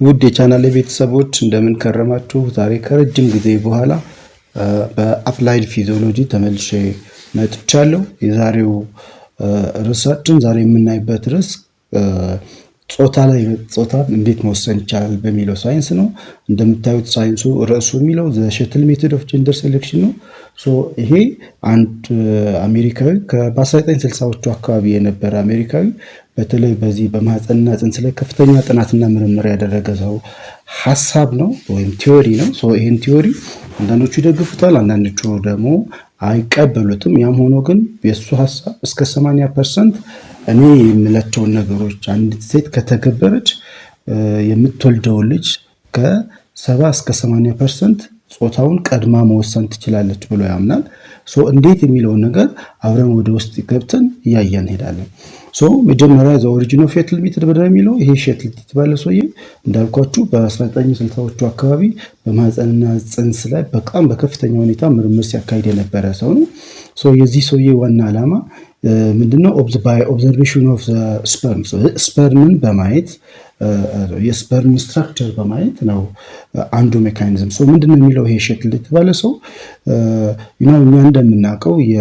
ውድ የቻናል ቤተሰቦች፣ እንደምን ከረማችሁ? ዛሬ ከረጅም ጊዜ በኋላ በ applied physiology ተመልሼ መጥቻለሁ። የዛሬው ርዕሳችን፣ ዛሬ የምናይበት ርዕስ ጾታ ላይ፣ ጾታን እንዴት መወሰን ይቻላል በሚለው ሳይንስ ነው። እንደምታዩት ሳይንሱ ርዕሱ የሚለው the Shuttle method of gender selection ነው። ይሄ አንድ አሜሪካዊ፣ በ1960ዎቹ አካባቢ የነበረ አሜሪካዊ፣ በተለይ በዚህ በማህፀንና ጽንስ ላይ ከፍተኛ ጥናትና ምርምር ያደረገ ሰው ሀሳብ ነው ወይም theory ነው። ይህን theory አንዳንዶቹ ይደግፉታል፣ አንዳንዶቹ ደግሞ አይቀበሉትም። ያም ሆኖ ግን የእሱ ሀሳብ እስከ 80% እኔ የምላቸውን ነገሮች አንዲት ሴት ከተገበረች የምትወልደውን ልጅ ከ70 እስከ 80% ጾታውን ቀድማ መወሰን ትችላለች ብሎ ያምናል። እንዴት የሚለውን ነገር አብረን ወደ ውስጥ ገብተን እያየን እንሄዳለን። So መጀመሪያ the origin of Shuttle method ብለን የሚለው፣ ይሄ Shuttle የተባለ ሰውዬ እንዳልኳችሁ በ1960ዎቹ አካባቢ በማህፀንና ጽንስ ላይ በጣም በከፍተኛ ሁኔታ ምርምር ሲያካሂድ የነበረ ሰው ነው። የዚህ ሰውዬ ዋና ዓላማ ምንድነው? By observation of sperm፣ sperm ን በማየት፣ የ sperm structure በማየት ነው አንዱ mechanism። ምንድነው የሚለው ይሄ Shuttle የተባለ ሰው፣ እኛ እንደምናውቀው የ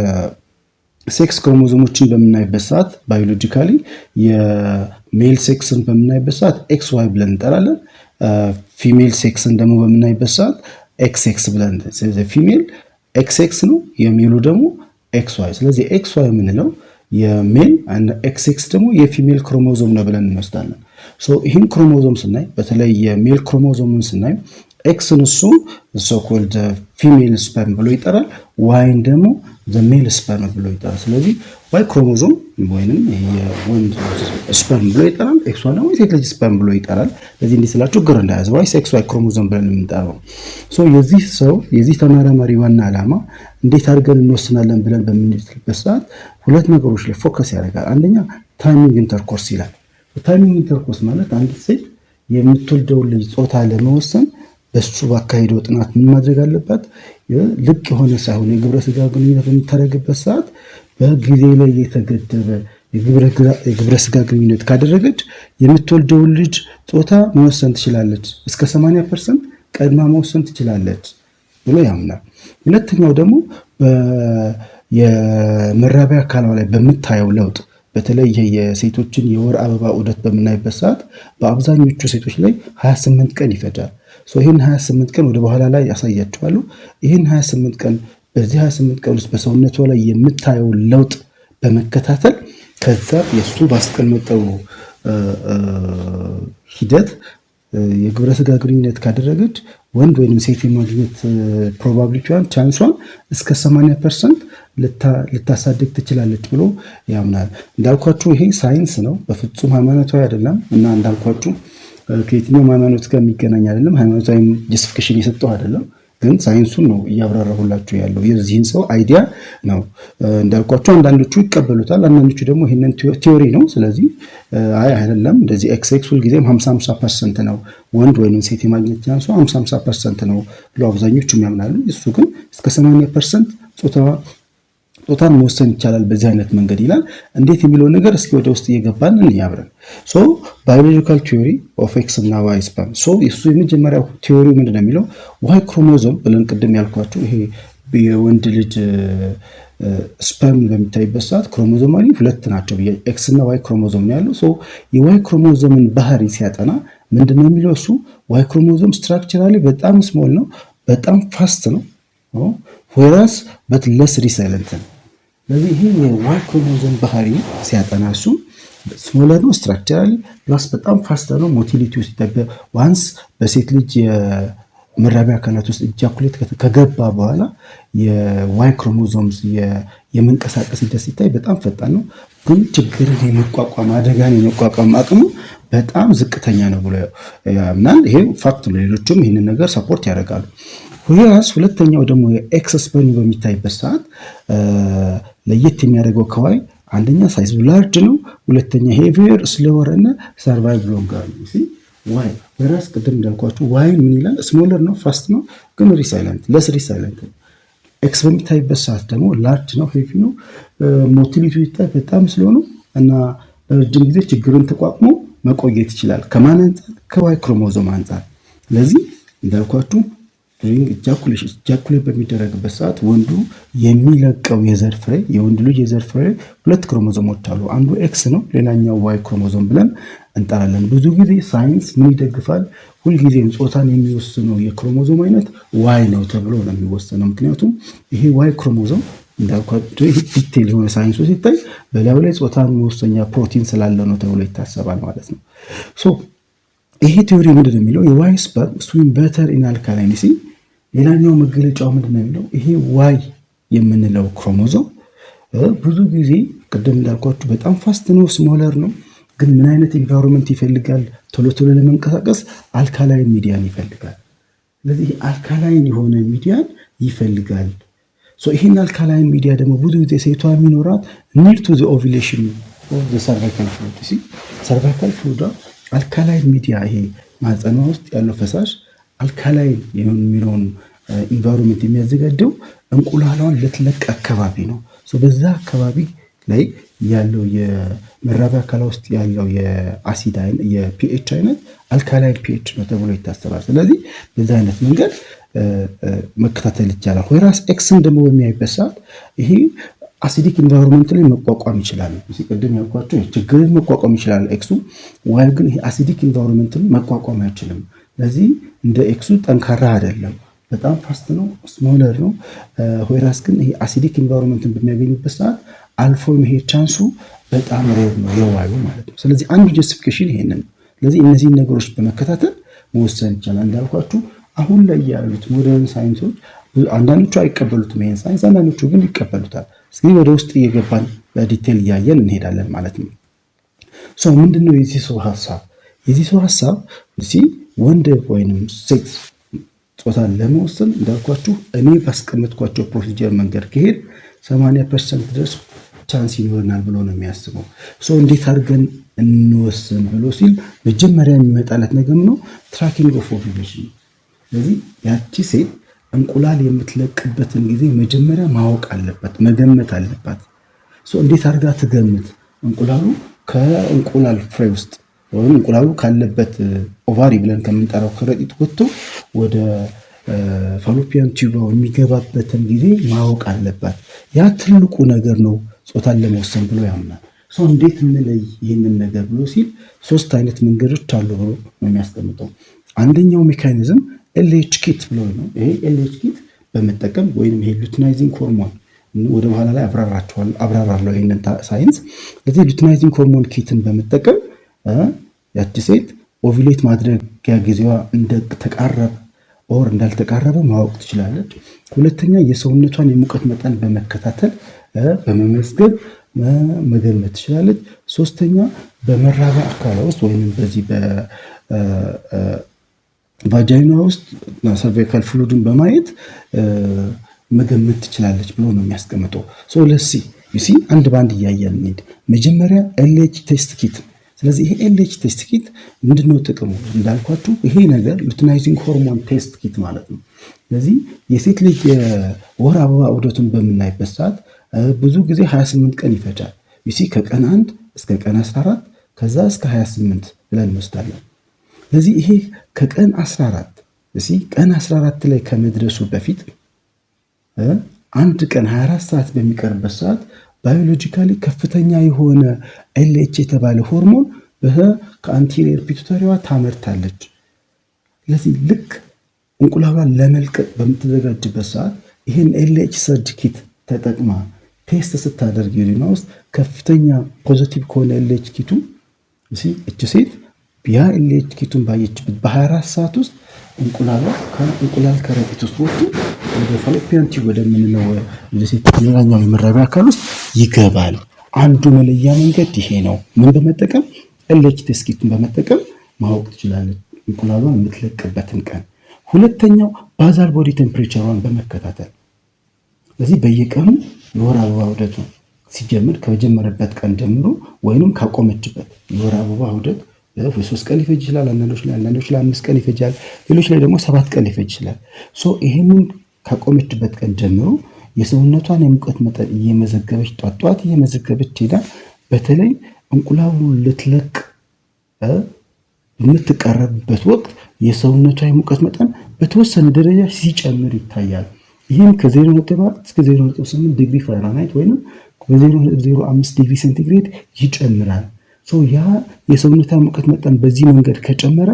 sex ክሮሞዞሞችን በምናይበት ሰዓት biologically የ male sex ን በምናይበት ሰዓት XY ብለን እንጠራለን። Female sex ን ደግሞ በምናይበት ሰዓት XX ብለን፣ female XX ነው፣ የ male ኡ ደግሞ XY። ስለዚህ XY የምንለው የ male፣ XX ደግሞ የ female chromosome ነው ብለን እንወስዳለን። ይህን ክሮሞዞም ስናይ፣ በተለይ የ male chromosome ን ስናይ፣ X ን እሱ so called female sperm ብሎ ይጠራል። Y ን ደግሞ male sperm ብሎ ይጠራል። ስለዚህ Y chromosome ወይንም የወንድ sperm ብሎ ይጠራል። XY ደግሞ የሴት ልጅ sperm ብሎ ይጠራል። ለዚህ እንዲህ ስላችሁ ግር እንዳያዝ፣ Y XY chromosome ብለን የምንጠራው። የዚህ ሰው፣ የዚህ ተመራማሪ ዋና ዓላማ እንዴት አድርገን እንወስናለን ብለን በምንልበት ሰዓት ሁለት ነገሮች ላይ focus ያደርጋል። አንደኛ timing intercourse ይላል። Timing intercourse ማለት አንዲት ሴት የምትወልደውን ልጅ ጾታ ለመወሰን በሱ ባካሄደው ጥናት ምን ማድረግ አለባት? ልቅ የሆነ ሳይሆን የግብረ ስጋ ግንኙነት በምታደርግበት ሰዓት በጊዜ ላይ የተገደበ የግብረ ስጋ ግንኙነት ካደረገች የምትወልደውን ልጅ ጾታ መወሰን ትችላለች፣ እስከ 80% ቀድማ መወሰን ትችላለች ብሎ ያምናል። ሁለተኛው ደግሞ የመራቢያ አካሏ ላይ በምታየው ለውጥ፣ በተለይ ይሄ የሴቶችን የወር አበባ ዑደት በምናይበት ሰዓት በአብዛኞቹ ሴቶች ላይ 28 ቀን ይፈጃል። ይህን 28 ቀን ወደ በኋላ ላይ ያሳያችኋለሁ። ይህን 28 ቀን፣ በዚህ 28 ቀን ውስጥ በሰውነቷ ላይ የምታየው ለውጥ በመከታተል ከዛ የእሱ ባስቀመጠው ሂደት የግብረ ስጋ ግንኙነት ካደረገች ወንድ ወይም ሴት የማግኘት probability ዋን፣ chance ሷን እስከ 80% ልታሳድግ ትችላለች ብሎ ያምናል። እንዳልኳችሁ ይሄ ሳይንስ ነው፣ በፍጹም ሃይማኖታዊ አይደለም እና እንዳልኳችሁ ከየትኛውም ሃይማኖት ጋር የሚገናኝ አይደለም። ሃይማኖታዊ justification የሰጠው አይደለም፣ ግን ሳይንሱን ነው እያብራራሁላችሁ ያለው፣ የዚህን ሰው idea ነው። እንዳልኳችሁ አንዳንዶቹ ይቀበሉታል፣ አንዳንዶቹ ደግሞ ይህንን theory ነው። ስለዚህ አይ አይደለም፣ እንደዚህ XX ሁልጊዜም 50-50% ነው፣ ወንድ ወይም ሴት የማግኘት chance ኡ 50-50% ነው ብሎ አብዛኞቹም ያምናሉ። እሱ ግን እስከ 80% ጾታን መወሰን ይቻላል በዚህ አይነት መንገድ ይላል። እንዴት የሚለውን ነገር እስኪ ወደ ውስጥ እየገባን እንያብረን። So biological theory of X እና Y sperm። So የሱ የመጀመሪያው theory ምንድን ነው የሚለው፣ Y chromosome ብለን ቅድም ያልኳችሁ ይሄ የወንድ ልጅ sperm በሚታይበት ሰዓት chromosomally ሁለት ናቸው፣ X እና Y chromosome ነው ያለው። የ Y chromosome ን ባህሪ ሲያጠና ምንድነው የሚለው እሱ? Y chromosome structurally በጣም small ነው፣ በጣም fast ነው፣ whereas but less resilient ነው። ስለዚህ ይሄ የ Y chromosome ባህሪ ሲያጠና እሱ smaller ነው structurally፣ plus በጣም faster ነው። Motility ውስጥ once በሴት ልጅ የመራቢያ አካላት ውስጥ ejaculate ከገባ በኋላ የ Y chromosomes የመንቀሳቀስ ሂደት ሲታይ በጣም ፈጣን ነው፣ ግን ችግርን የመቋቋም፣ አደጋን የመቋቋም አቅሙ በጣም ዝቅተኛ ነው ብሎ ያምናል። ይሄ fact ነው። ሌሎቹም ይህንን ነገር support ያደርጋሉ። Whereas ሁለተኛው ደግሞ የ X sperm በሚታይበት ሰዓት ለየት የሚያደርገው ከ Y አንደኛ size ኡ large ነው፣ ሁለተኛ heavier፣ slower እና survive longer ነው። Y whereas ቅድም እንዳልኳችሁ Y ን ምን ይላል? Smaller ነው፣ fast ነው፣ ግን resilient፣ less resilient ነው። X በሚታይበት ሰዓት ደግሞ large ነው፣ heavy ነው፣ motility ይታይ በጣም slow ነው እና ለረጅም ጊዜ ችግርን ተቋቁሞ መቆየት ይችላል። ከማን አንጻር? ከ Y chromosome አንጻር። ስለዚህ እንዳልኳችሁ during ejaculation፣ ejaculate በሚደረግበት ሰዓት ወንዱ የሚለቀው የዘር ፍሬ፣ የወንድ ልጅ የዘር ፍሬ ሁለት ክሮሞዞሞች አሉ። አንዱ X ነው፣ ሌላኛው Y chromosome ብለን እንጠራለን። ብዙ ጊዜ ሳይንስ ምን ይደግፋል? ሁልጊዜም ጾታን የሚወስነው የክሮሞዞም አይነት Y ነው ተብሎ ነው የሚወሰነው። ምክንያቱም ይሄ Y chromosome እንዳልኳቸው ይህ detail የሆነ ሳይንሱ ሲታይ በላዩ ላይ ጾታን መወሰኛ ፕሮቲን ስላለ ነው ተብሎ ይታሰባል ማለት ነው። So ይሄ theory ምንድን ነው የሚለው? የ Y sperm swim better in alkaline sea። ሌላኛው መገለጫው ምንድን ነው የሚለው? ይሄ Y የምንለው ክሮሞዞም ብዙ ጊዜ ቅድም እንዳልኳችሁ በጣም fast ነው፣ smaller ነው። ግን ምን አይነት environment ይፈልጋል? ቶሎ ቶሎ ለመንቀሳቀስ alkaline media ን ይፈልጋል። ስለዚህ alkaline የሆነ ሚዲያን ይፈልጋል። ይህን alkaline media ደግሞ ብዙ ጊዜ ሴቷ የሚኖራት near to ovulation cervical fluid፣ cervical fluid ዷ alkaline media፣ ይሄ ማህፀኗ ውስጥ ያለው ፈሳሽ alkaline የሚለውን environment የሚያዘጋጀው እንቁላሏን ልትለቅ አካባቢ ነው። በዛ አካባቢ ላይ ያለው የመራቢያ አካሏ ውስጥ ያለው የአሲድ የ pH አይነት alkaline pH ነው ተብሎ ይታሰባል። ስለዚህ በዛ አይነት መንገድ መከታተል ይቻላል። Whereas X ን ደግሞ በሚያይበት ሰዓት ይሄ acidic environment ላይ መቋቋም ይችላል። ቅድም ያልኳቸው ችግርን መቋቋም ይችላል X ኡ። Y ግን ይሄ acidic environment ን መቋቋም አይችልም። ስለዚህ እንደ X ኡ ጠንካራ አይደለም። በጣም fast ነው፣ smaller ነው። Whereas ግን ይሄ acidic environment ን በሚያገኝበት ሰዓት አልፎ የመሄድ chance ኡ በጣም rare ነው የ Y ኡ ማለት ነው። ስለዚህ አንዱ justification ይሄንን ነው። ስለዚህ እነዚህን ነገሮች በመከታተል መወሰን ይቻላል። እንዳልኳችሁ አሁን ላይ ያሉት modern ሳይንሶች አንዳንዶቹ አይቀበሉትም ይሄን ሳይንስ፣ አንዳንዶቹ ግን ይቀበሉታል። እስኪ ወደ ውስጥ እየገባን በ detail እያየን እንሄዳለን ማለት ነው። So ምንድን ነው የዚህ ሰው ሀሳብ? የዚህ ሰው ሀሳብ እዚህ ወንድ ወይንም ሴት ጾታን ለመወሰን እንዳልኳችሁ እኔ ባስቀመጥኳቸው procedure መንገድ ከሄድ 80% ድረስ chance ይኖረናል ብሎ ነው የሚያስበው። So እንዴት አድርገን እንወስን ብሎ ሲል መጀመሪያ የሚመጣለት ነገር ነው tracking of ovulation። ስለዚህ ያቺ ሴት እንቁላል የምትለቅበትን ጊዜ መጀመሪያ ማወቅ አለባት፣ መገመት አለባት። እንዴት አድርጋ ትገምት? እንቁላሉ ከእንቁላል ፍሬ ውስጥ ወይም እንቁላሉ ካለበት ovary ብለን ከምንጠራው ከረጢት ወጥቶ ወደ fallopian tube የሚገባበትን ጊዜ ማወቅ አለባት። ያ ትልቁ ነገር ነው ጾታን ለመወሰን ብሎ ያምናል። So እንዴት እንለይ ይህንን ነገር ብሎ ሲል ሶስት አይነት መንገዶች አሉ ብሎ ነው የሚያስቀምጠው። አንደኛው mechanism LH kit ብሎ ነው። ይሄ LH kit በመጠቀም ወይም ይሄ luteinizing hormone፣ ወደ በኋላ ላይ አብራራለሁ ይህንን ሳይንስ። ስለዚህ luteinizing hormone kit ን በመጠቀም ያቺ ሴት ovulate ማድረጊያ ጊዜዋ እንደተቃረበ or እንዳልተቃረበ ማወቅ ትችላለች። ሁለተኛ የሰውነቷን የሙቀት መጠን በመከታተል፣ በመመዝገብ መገመት ትችላለች። ሶስተኛ በመራቢያ አካሏ ውስጥ ወይም በዚህ በ vagina ውስጥ cervical fluid ን በማየት መገመት ትችላለች ብሎ ነው የሚያስቀምጠው። Let's see, you see፣ አንድ በአንድ እያየን እንሂድ። መጀመሪያ LH test kit። ስለዚህ ይሄ LH test kit ምንድነው ጥቅሙ? እንዳልኳችሁ ይሄ ነገር luteinizing hormone test kit ማለት ነው። ስለዚህ የሴት ልጅ የወር አበባ ዑደቱን በምናይበት ሰዓት ብዙ ጊዜ 28 ቀን ይፈጃል። You see፣ ከቀን 1 እስከ ቀን 14፣ ከዛ እስከ 28 ብለን እንወስዳለን። ስለዚህ ይሄ ከቀን 14 እሲ ቀን 14 ላይ ከመድረሱ በፊት አንድ ቀን፣ 24 ሰዓት በሚቀርበት ሰዓት biologically ከፍተኛ የሆነ LH የተባለ ሆርሞን ከ anterior pituitary ዋ ታመርታለች። ስለዚህ ልክ እንቁላሏን ለመልቀቅ በምትዘጋጅበት ሰዓት ይህን LH surge kit ተጠቅማ test ስታደርግ urine ኗ ውስጥ ከፍተኛ positive ከሆነ LH kit ኡ፣ እች ሴት ያ LH kit ኡን ባየችበት በ24 ሰዓት ውስጥ እንቁላሏ ከእንቁላል ከረጢት ውስጥ ወጥቶ ወደ fallopian tube ወደምንለው ሴት ሌላኛው የመራቢያ አካል ውስጥ ይገባል። አንዱ መለያ መንገድ ይሄ ነው። ምን በመጠቀም? LH test kit ኡን በመጠቀም ማወቅ ትችላለች እንቁላሏን የምትለቅበትን ቀን። ሁለተኛው basal body temperature ሯን በመከታተል። ስለዚህ በየቀኑ የወር አበባ ዑደቱ ሲጀምር ከጀመረበት ቀን ጀምሮ ወይንም ካቆመችበት የወር አበባ ዑደት 3 ቀን ሊፈጅ ይችላል። አንዳንዶች ላይ 5 ቀን ይፈጃል። ሌሎች ላይ ደግሞ 7 ቀን ሊፈጅ ይችላል። So ይሄንን ካቆመችበት ቀን ጀምሮ የሰውነቷን የሙቀት መጠን እየመዘገበች፣ ጧት ጧት እየመዘገበች ሄዳ በተለይ እንቁላሉ ልትለቅ በምትቃረብበት ወቅት የሰውነቷ የሙቀት መጠን በተወሰነ ደረጃ ሲጨምር ይታያል። ይህም ከ0.4 እስከ 0.8 ዲግሪ ፋራናይት ወይም በ0.05 ዲግሪ ሴንቲግሬድ ይጨምራል። ያ የሰውነቷ ሙቀት መጠን በዚህ መንገድ ከጨመረ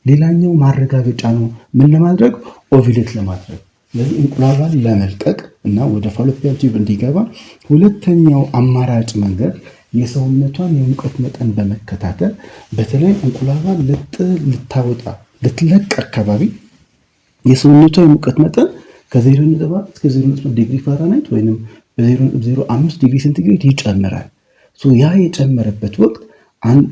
ሌላኛው ማረጋገጫ ነው። ምን ለማድረግ? Ovulate ለማድረግ። ስለዚህ እንቁላሏን ለመልቀቅ እና ወደ fallopian tube እንዲገባ ሁለተኛው አማራጭ መንገድ የሰውነቷን የሙቀት መጠን በመከታተል፣ በተለይ እንቁላሏን ልታወጣ ልትለቅ አካባቢ የሰውነቷ የሙቀት መጠን ከ0.4 እስከ 0 ዲግሪ ፋራናይት ወይም በ0.05 ዲግሪ ሴንቲግሬድ ይጨምራል። ያ የጨመረበት ወቅት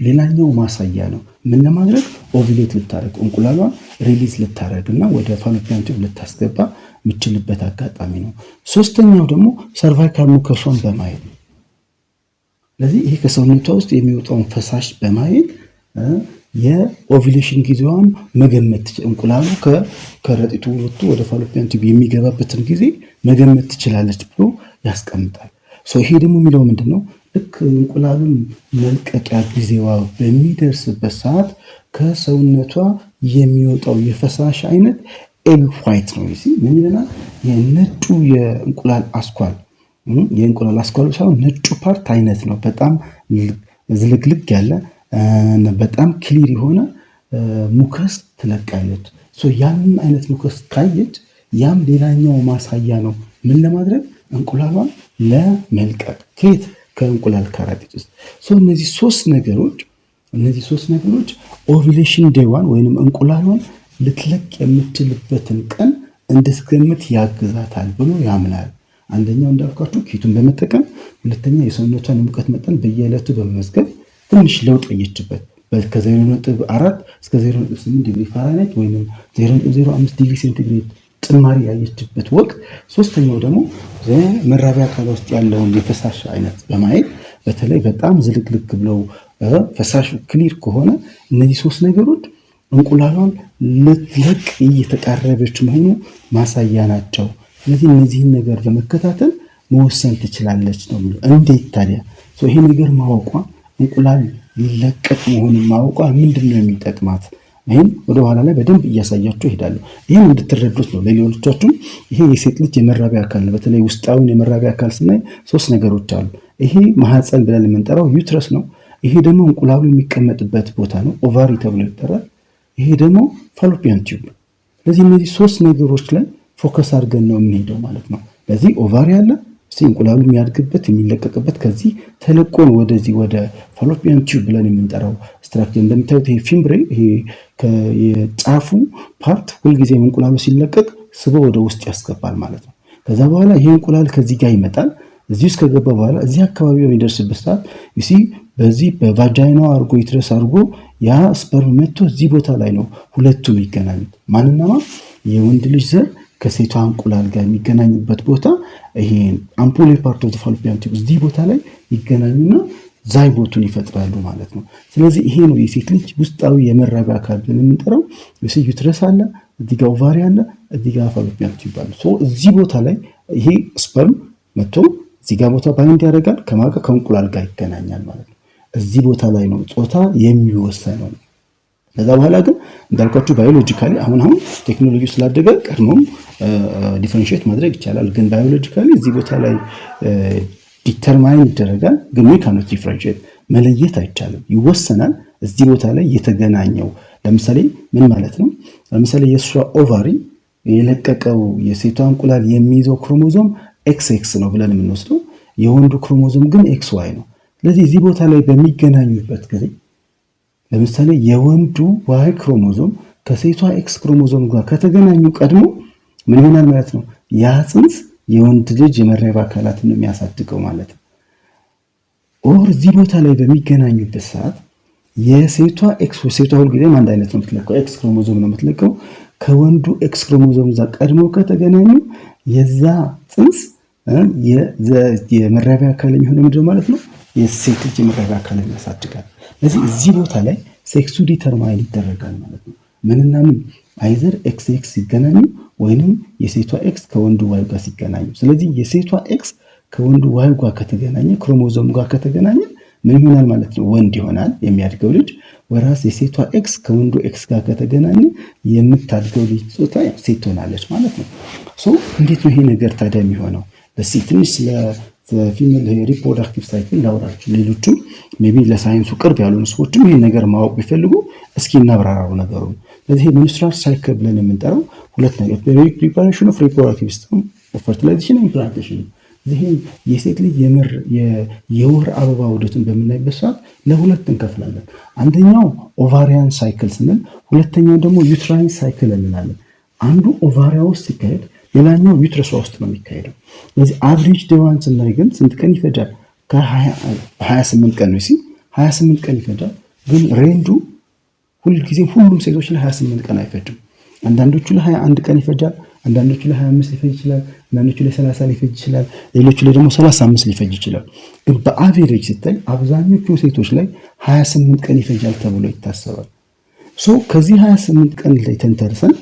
ሌላኛው ማሳያ ነው። ምን ለማድረግ? Ovulate ልታደረግ፣ እንቁላሏን release ልታደረግ እና ወደ fallopian tube ልታስገባ የምችልበት አጋጣሚ ነው። ሶስተኛው ደግሞ cervical mucus ኧን በማየት ነው። ስለዚህ ይሄ ከሰውነቷ ውስጥ የሚወጣውን ፈሳሽ በማየት የ ovulation ጊዜዋን መገመት፣ እንቁላሉ ከከረጢቱ ወጥቶ ወደ fallopian tube የሚገባበትን ጊዜ መገመት ትችላለች ብሎ ያስቀምጣል። ይሄ ደግሞ የሚለው ምንድን ነው? ልክ እንቁላሉን መልቀቂያ ጊዜዋ በሚደርስበት ሰዓት ከሰውነቷ የሚወጣው የፈሳሽ አይነት egg white ነው። ምን ይለናል? የነጩ የእንቁላል አስኳል፣ የእንቁላል አስኳል ሳይሆን ነጩ part አይነት ነው። በጣም ዝልግልግ ያለ፣ በጣም clear የሆነ mucus ትለቃለች። ያንን አይነት mucus ካየች ያም ሌላኛው ማሳያ ነው። ምን ለማድረግ? እንቁላሏን ለመልቀቅ። ከየት? ከእንቁላል ከረጢት ውስጥ። እነዚህ ሶስት ነገሮች ovulation day ዋን ወይንም እንቁላሏን ልትለቅ የምትችልበትን ቀን እንድትገምት ያግዛታል ብሎ ያምናል። አንደኛው እንዳልኳችሁ kit ኡን በመጠቀም፣ ሁለተኛ የሰውነቷን የሙቀት መጠን በየዕለቱ በመመዝገብ ትንሽ ለውጥ አየችበት ከ0.4 እስከ 0.8 ዲግሪ ፋራናይት ወይም 0.05 ዲግሪ ሴንቲግሬድ ጭማሪ ያየችበት ወቅት፣ ሶስተኛው ደግሞ መራቢያ አካል ውስጥ ያለውን የፈሳሽ አይነት በማየት፣ በተለይ በጣም ዝልግልግ ብለው ፈሳሹ clear ከሆነ፣ እነዚህ ሶስት ነገሮች እንቁላሏን ልትለቅ እየተቃረበች መሆኑ ማሳያ ናቸው። ስለዚህ እነዚህን ነገር በመከታተል መወሰን ትችላለች ነው የሚለው። እንዴት ታዲያ ይሄ ነገር ማወቋ፣ እንቁላል ሊለቀቅ መሆኑን ማወቋ ምንድን ነው የሚጠቅማት? ይህን ወደኋላ ላይ በደንብ እያሳያችሁ ይሄዳሉ። ይህን እንድትረዱት ነው። ለሌሎቻችሁም ይሄ የሴት ልጅ የመራቢያ አካል ነው። በተለይ ውስጣዊን የመራቢያ አካል ስናይ ሶስት ነገሮች አሉ። ይሄ ማህፀን ብለን የምንጠራው uterus ነው። ይሄ ደግሞ እንቁላሉ የሚቀመጥበት ቦታ ነው፣ ovary ተብሎ ይጠራል። ይሄ ደግሞ fallopian tube ነው። ስለዚህ እነዚህ ሶስት ነገሮች ላይ focus አድርገን ነው የምንሄደው ማለት ነው። በዚህ ovary አለ፣ እንቁላሉ የሚያድግበት፣ የሚለቀቅበት፣ ከዚህ ተለቆ ነው ወደዚህ ወደ fallopian tube ብለን የምንጠራው structure። እንደምታዩት ይሄ fimbriae፣ ይሄ የጫፉ part ሁልጊዜም እንቁላሉ ሲለቀቅ ስቦ ወደ ውስጥ ያስገባል ማለት ነው። ከዛ በኋላ ይሄ እንቁላል ከዚህ ጋር ይመጣል። እዚህ ውስጥ ከገባ በኋላ እዚህ አካባቢ በሚደርስበት ሰዓት you see በዚህ በ vagina ው አድርጎ፣ uterus አድርጎ ያ sperm መጥቶ እዚህ ቦታ ላይ ነው ሁለቱ የሚገናኙት። ማንና ማን? የወንድ ልጅ ዘር ከሴቷ እንቁላል ጋር የሚገናኙበት ቦታ ይሄ ampullae part of fallopian tube፣ እዚህ ቦታ ላይ ይገናኙና zygote ኡን ይፈጥራሉ ማለት ነው። ስለዚህ ይሄ ነው የሴት ልጅ ውስጣዊ የመራቢያ አካል ብለን የምንጠራው። Uterus አለ፣ እዚህ ጋር ovary አለ፣ እዚህ ጋር fallopian tube አለ። እዚህ ቦታ ላይ ይሄ sperm መጥቶ እዚህ ጋር ቦታ bind ያደርጋል፣ ከማጋ ከእንቁላል ጋር ይገናኛል ማለት ነው። እዚህ ቦታ ላይ ነው ጾታ የሚወሰነው። ከዛ በኋላ ግን እንዳልኳችሁ biologically አሁን አሁን ቴክኖሎጂ ስላደገ ቀድሞም differentiate ማድረግ ይቻላል። ግን biologically እዚህ ቦታ ላይ determine ይደረጋል። ግን ዊ ካኖት ዲፍረንሺየት፣ መለየት አይቻልም፣ ይወሰናል። እዚህ ቦታ ላይ የተገናኘው ለምሳሌ ምን ማለት ነው? ለምሳሌ የእሷ ovary የለቀቀው የሴቷ እንቁላል የሚይዘው ክሮሞዞም XX ነው ብለን የምንወስደው፣ የወንዱ ክሮሞዞም ግን XY ነው። ስለዚህ እዚህ ቦታ ላይ በሚገናኙበት ጊዜ ለምሳሌ የወንዱ Y chromosome ከሴቷ X chromosome ጋር ከተገናኙ ቀድሞ ምን ይሆናል ማለት ነው? ያ ፅንስ የወንድ ልጅ የመራቢያ አካላትን ነው የሚያሳድገው ማለት ነው። Or እዚህ ቦታ ላይ በሚገናኙበት ሰዓት የሴቷ X፣ ሴቷ ሁልጊዜም አንድ አይነት ነው የምትለቀው፣ X chromosome ነው የምትለቀው። ከወንዱ X chromosome ጋር ቀድሞ ከተገናኙ የዛ ፅንስ የመራቢያ አካል የሚሆነው ምንድነው ማለት ነው? የሴት ልጅ የመራቢያ አካልን ያሳድጋል። ስለዚህ እዚህ ቦታ ላይ sex ኡ determine ይደረጋል ማለት ነው። ምንና ምን? Either XX ሲገናኙ ወይንም የሴቷ X ከወንዱ Y ጋር ሲገናኙ። ስለዚህ የሴቷ X ከወንዱ Y ጋር ከተገናኘ፣ ክሮሞዞም ጋር ከተገናኘ ምን ይሆናል ማለት ነው? ወንድ ይሆናል የሚያድገው ልጅ። ወራስ የሴቷ X ከወንዱ X ጋር ከተገናኘ የምታድገው ልጅ ጾታ ሴት ትሆናለች ማለት ነው። So እንዴት ነው ይሄ ነገር ታዲያ የሚሆነው? እስኪ ትንሽ ስለ female reproductive cycle ላውራችሁ። ሌሎቹም maybe ለሳይንሱ ቅርብ ያልሆኑ ሰዎችም ይሄን ነገር ማወቅ ቢፈልጉ እስኪ እናብራራው ነገሩ። ስለዚህ menstrual cycle ብለን የምንጠራው ሁለት ነገር፣ preparation of reproductive system፣ fertilization፣ implantation ነው። ይህም የሴት ልጅ የምር የወር አበባ ዑደትን በምናይበት ሰዓት ለሁለት እንከፍላለን። አንደኛው ovarian cycle ስንል፣ ሁለተኛው ደግሞ uterine cycle እንላለን። አንዱ ovary ያ ውስጥ ሲካሄድ፣ ሌላኛው uterus ዋ ውስጥ ነው የሚካሄደው። ስለዚህ average day ዋን ስናይ ግን ስንት ቀን ይፈጃል? ከ28 ቀን ነው፣ 28 ቀን ይፈጃል። ግን range ኡ ሁልጊዜም ሁሉም ሴቶች ላይ 28 ቀን አይፈጅም። አንዳንዶቹ ላይ 21 ቀን ይፈጃል። አንዳንዶቹ ላይ 25 ሊፈጅ ይችላል። አንዳንዶቹ ላይ 30 ሊፈጅ ይችላል። ሌሎቹ ላይ ደግሞ 35 ሊፈጅ ይችላል። ግን በ average ሲታይ አብዛኞቹ ሴቶች ላይ 28 ቀን ይፈጃል ተብሎ ይታሰባል። So ከዚህ 28 ቀን ላይ ተንተርሰን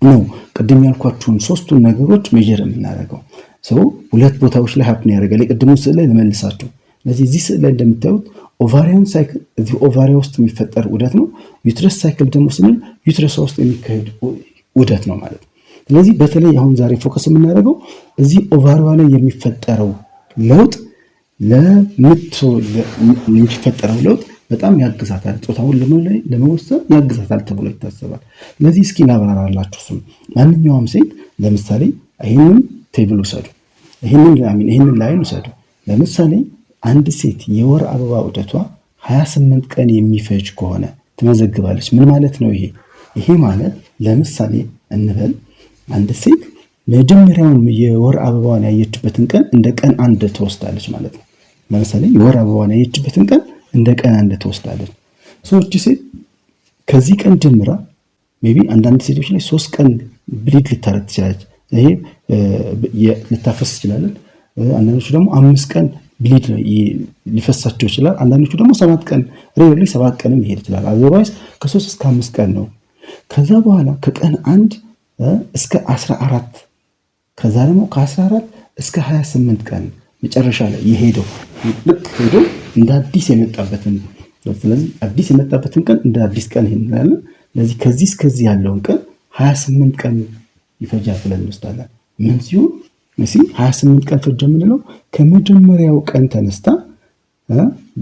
ነው ቅድም ያልኳችሁን ሶስቱን ነገሮች measure የምናደርገው። So ሁለት ቦታዎች ላይ happen ያደርጋል። የቅድሙን ስዕል ላይ ልመልሳችሁ። ስለዚህ እዚህ ስዕል ላይ እንደምታዩት ovarian cycle እዚህ ovary ያ ውስጥ የሚፈጠር ዑደት ነው። Uterus cycle ደግሞ ስንል uterus ውስጥ የሚካሄድ ዑደት ነው ማለት ነው። ስለዚህ በተለይ አሁን ዛሬ focus የምናደርገው እዚህ ovary ዋ ላይ የሚፈጠረው ለውጥ፣ የሚፈጠረው ለውጥ በጣም ያግዛታል፣ ጾታውን ለመወሰን ያግዛታል ተብሎ ይታሰባል። ስለዚህ እስኪ ላብራራላችሁ። እሱም ማንኛውም ሴት ለምሳሌ ይህንን table ውሰዱ፣ ይህንን line ውሰዱ። ለምሳሌ አንድ ሴት የወር አበባ ዑደቷ 28 ቀን የሚፈጅ ከሆነ ትመዘግባለች። ምን ማለት ነው ይሄ? ይሄ ማለት ለምሳሌ እንበል አንድ ሴት መጀመሪያውን የወር አበባዋን ያየችበትን ቀን እንደ ቀን አንድ ትወስዳለች ማለት ነው። ለምሳሌ የወር አበባዋን ያየችበትን ቀን እንደ ቀን አንድ ትወስዳለች። So እቺ ሴት ከዚህ ቀን ጀምራ maybe አንዳንድ ሴቶች ላይ 3 ቀን bleed ልታረግ ትችላለች። ይሄ ልታፈስ ትችላለች። አንዳንዶቹ ደግሞ 5 ቀን bleed ሊፈሳቸው ይችላል። አንዳንዶቹ ደግሞ 7 ቀን፣ rarely 7 ቀንም ሊሄድ ይችላል። Otherwise ከ3 እስከ 5 ቀን ነው። ከዛ በኋላ ከቀን አንድ እስከ 14፣ ከዛ ደግሞ ከ14 እስከ 28 ቀን መጨረሻ ላይ የሄደው ልክ ሄዶ እንደ አዲስ የመጣበትን፣ ስለዚህ አዲስ የመጣበትን ቀን እንደ አዲስ ቀን እንላለን። ስለዚህ ከዚህ እስከዚህ ያለውን ቀን 28 ቀን ይፈጃል ብለን እንወስዳለን። ምን ሲሆን መሲ 28 ቀን ፈጀ የምንለው ከመጀመሪያው ቀን ተነስታ